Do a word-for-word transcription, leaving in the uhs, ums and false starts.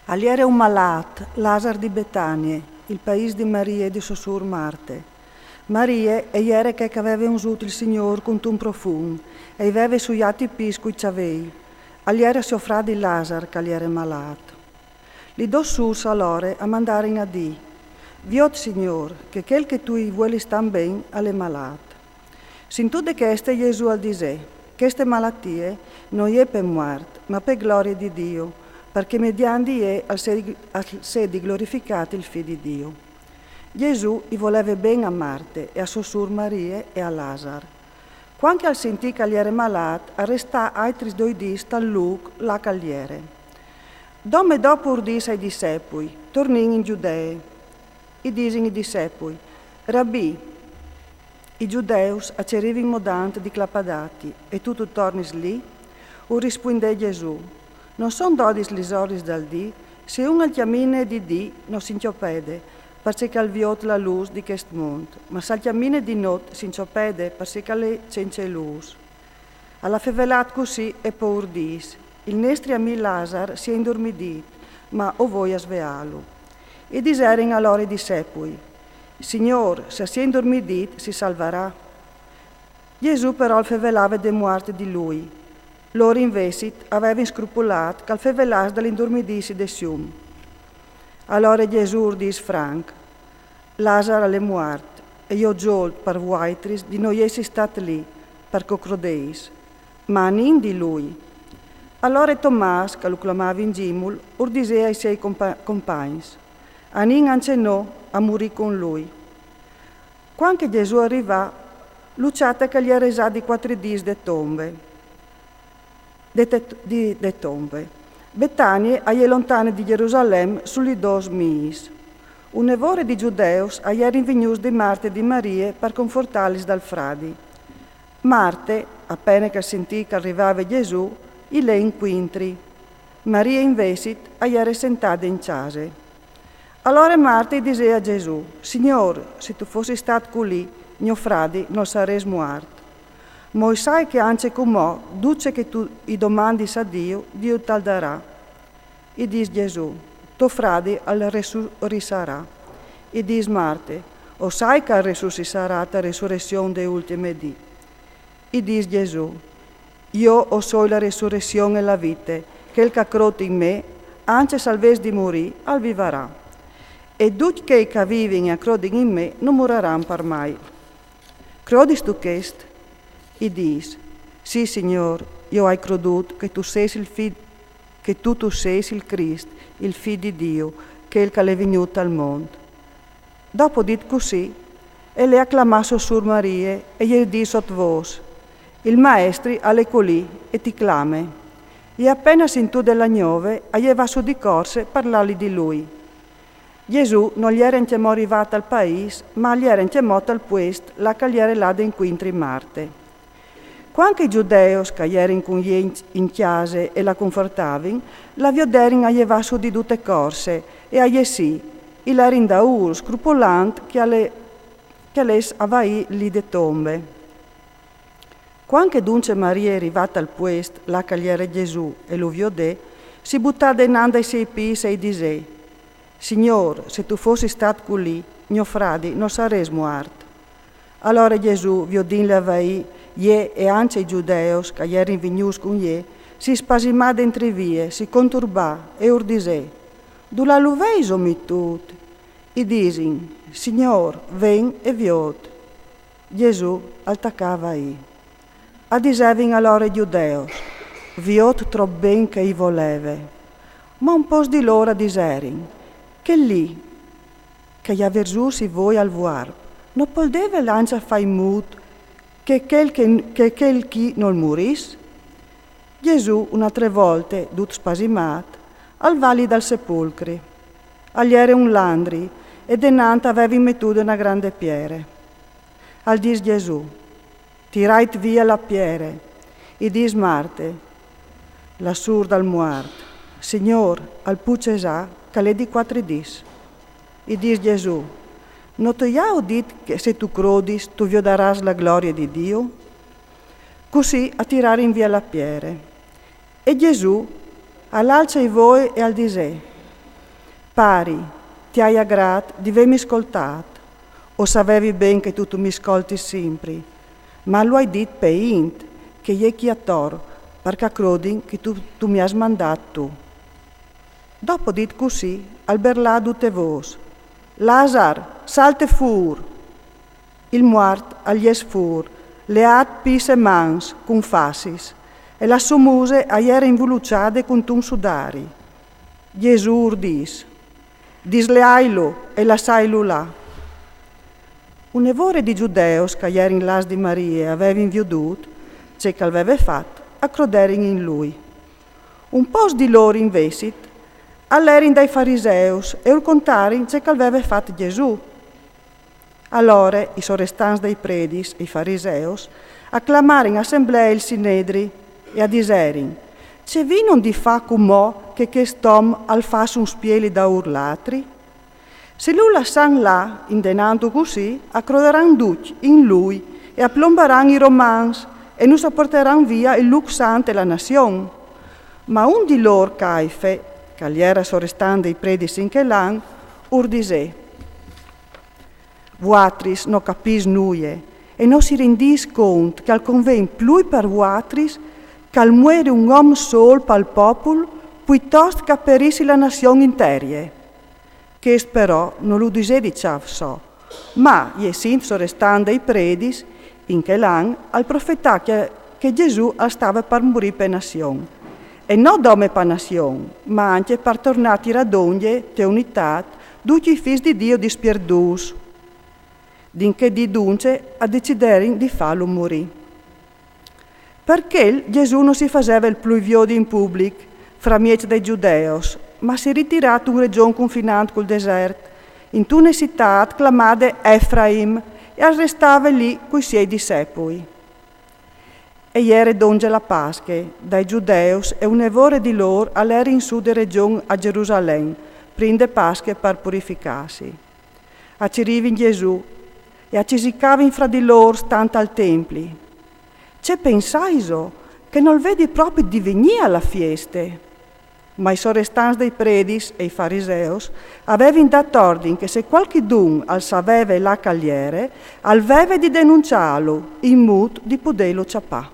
Al jere un malât, Lazar di Betanie, il paîs di Marie e di sô sûr Marte. Marie e jere chê che e veve unzût il Signôr cuntun profum, e i veve suiât i pîts cui cjavei. Al jere siô fradi Lazar che al jere malât. Lis dôs sûrs alore a mandarin a dî: Viôt, Signôr, che chel che tu i vuelis tant ben al è malât. Sintût cheste, Jesù al disè: Cheste malatie no je pe muart, ma pe glorie di Diu, par che mediant di jê al sedi, al sedi glorificât il Fi di Diu. Jesù i voleve ben a Marte e a sô sûr Marie e a Lazar. Cuant che al sintì che al jere malât, al restà altris doi dîs tal lûc là che al jere. Dome dopo ur dîs ai dissepui: Tornìn in Judee. I disin i dissepui: Rabì, i Judeus a ci rivin modant di clapâ dati, e tu tu tornis li? Ur rispuindè Jesù: No son dodis lis oris dal dì? Se un al cjamine di dì, no si incjopede, parcè che al viôt la lûs di chest mont, ma se al cjamine di not, si incjopede, parcè che al è cence lûs. Al à fevelât cussì e po ur dîs: Il nestri amì Lazar si è indurmidît, ma o voi a sveâlu. I diserin alore i dissepui: Signôr, se si è indurmidît, si salvarà. Jesù però al fevelave de muart di lui. Lôr invezit a vevin scrupulât che al fevelàs dal indurmidîsi de sium. Alore Jesù ur dîs franc: Lazar al è muart, e jo zôlt par vuaitris di no jessi stât li, par che o crodeis, ma anìn di lui. Alore Tomàs, che lu clamavin Zimul, ur disè ai siei compa-, compagns: Anìn ancje nô a murî cun lui. Cuant che Jesù al rivà, lu cjatè che al jere za di cuatri dîs de tombe, de te-, di, de tombe. Betanie e je lontane di Jerusalem sù li dôs mîs. Une vore di Judeus a jerin vignûts di Marte e di Marie par confortâlis dal fradi. Marte, a pene che al sintì che al rivave Jesù, i lè incuintri. Marie invezit a jere sentade in cjase. Alore Marte i disè a Jesù: Signôr, se tu fossis stât culì, gno fradi nol sarès muart. Ma o sai che ancje cumò, dut ce che tu i domandis a Diu, Diu tal darà. I dîs Jesù: To fradi al resurissarà. I dîs Marte: O sai che al resurissarà te resuression de ultime dì. I dîs Jesù: Jo o soi la resuression e la vite, chel che al crôt in me, ancje se al ves di murî, al vivarà. E ducj chei che a vivin e a crodin in me no muraran par mai. Crodistu chest? I dîs: Sì, Signôr, jo o ai crodût che tu sês il fi-, che tu tu sês il Crist, il Fi di Diu, chel che al è vignût tal mont. Dopo dit cussì, e lè a clamâ sô sûr Marie e jê dîs sot vôs: Il Maestri al è culì e ti clame. E a pene sintude la gnove, e je va sù di corse par lâ li di lui. Jesù nol jere ancjemò rivât tal paîs, ma al jere ancjemò tal puest là che al jere lade incuintri Marte. Cuant che i Judeus che a jerin cun jê in, in cjase e la confortavin, la vioderin a jevâ sù di dute corse e a jessî, i lerin daûr, scrupulant che a le, che a les a vaì li de tombe. Cuant che duncje Marie e je rivade tal puest là che al jere Jesù e lu viodè, si butà denant dai siei pîts e i disè: Signôr, se tu fossis stât culì, gno fradi nol sarès muart. Alore Jesù, viodint-le a vaì, jê e ancje i Judeus che a jerin vignûts cun jê, si spasimà dentri vie, si conturbà e ur disè: Dulà lu vêso mitût? I disin: Signôr, ven e viôt. Jesù al tacà a vaî. A disevin alore i Judeus: Viôt trop ben che i voleve. Ma un pôcs di lôr a diserin: Chel li che i à versûts i voi al vuarp, no poldeve ancje fâ in mût che chel, che, che chel chi nol murìs? Jesù, une altre volte, dut spasimât, al va li dal sepulcri. Al jere un landri, e denant a vevin metude une grande piere. Al dîs Jesù: Tirait vie la piere. I dîs Marte, la sûr dal muart: Signôr, al pû cesâ, che al è di cuatri dîs. I dîs Jesù: No tu javo dit che se tu crodis, tu viodarâs la glorie di Diu? Cussì a tirarin vie la piere. E Jesù al alce i voi e al disè: Pari, ti ai agrât di vêmi scoltât. O savevi ben che tu, tu mi scoltis simpri, ma lu ai dit pe int che e je chi ator, parcè a crodin che tu, tu mi âs mandât tu. Dopo dit cussì, al berlà a dute vôs: Lazar, salte fûr! Il muart al jes fûr, leât pîts e mans, cun fassis, e la sô muse a jere involuçade cuntun sudari. Jesù ur dîs: Disleailu e lassailu là. Une vore di Gjudeus che a jerin lâts di Marie e a vevin viodût ce che al veve fat, a croderin in lui. Un pôcs di lôr invezit a lerin dai fariseus e ur contarin ce che al veve fat Jesù. Alore i sorestants dai predis e i fariseus a clamarin assemblee il Sinedri e a diserin: Ce vinon di fâ cumò che chest om al fâs un spieli daûr l'altri? Se lu lassàn là indenantu cussì, a crodaran ducj in lui e a plombaran i romans e nus a puartaran via il lûc sant e la nazion. Ma un di lôr, Caife, che al jere sorestant dai predis in chel an, ur disè: Vuatris no capîs nuie e no si rindîs cont che al conven plui par vuatris che al mueri un om sôl pal popul, pluitost che a perissi la nazion interie. Chest però no lu disè di cjâf so, ma, jessint sorestant dai predis, in chel an al profetà che, che Jesù al stave par murî pe nazion. E no dome pa nazion, ma ancje par tornâ a tirâ dongje te unitât ducj i fîs di Diu dispierdûts. Di chel dì duncje a deciderin di fâlu murî. Par chel Jesù no si faseve il plui viodi in public, framieç dai Gjudeus, ma si ritirà tunt regjon confinant cul desert, intune citât clamade Efraim, e al restave li cui siei dissepui. E jere dongje la Pasche dai Gjudeus e une vore di lôr a lerin sù de regjon a Gjerusalem, prin de Pasche par purificâsi. A cirivin Jesù e a cisicavin fra di lôr stant al templi: Ce pensaiso, che nol vedi propit di vignî a la fieste? Ma i sorestants dai predis e i fariseus a vevin dât ordin che se cualchidun al saveve là che al jere, al veve di denunciâlu, in mût di podêlu cjapâ.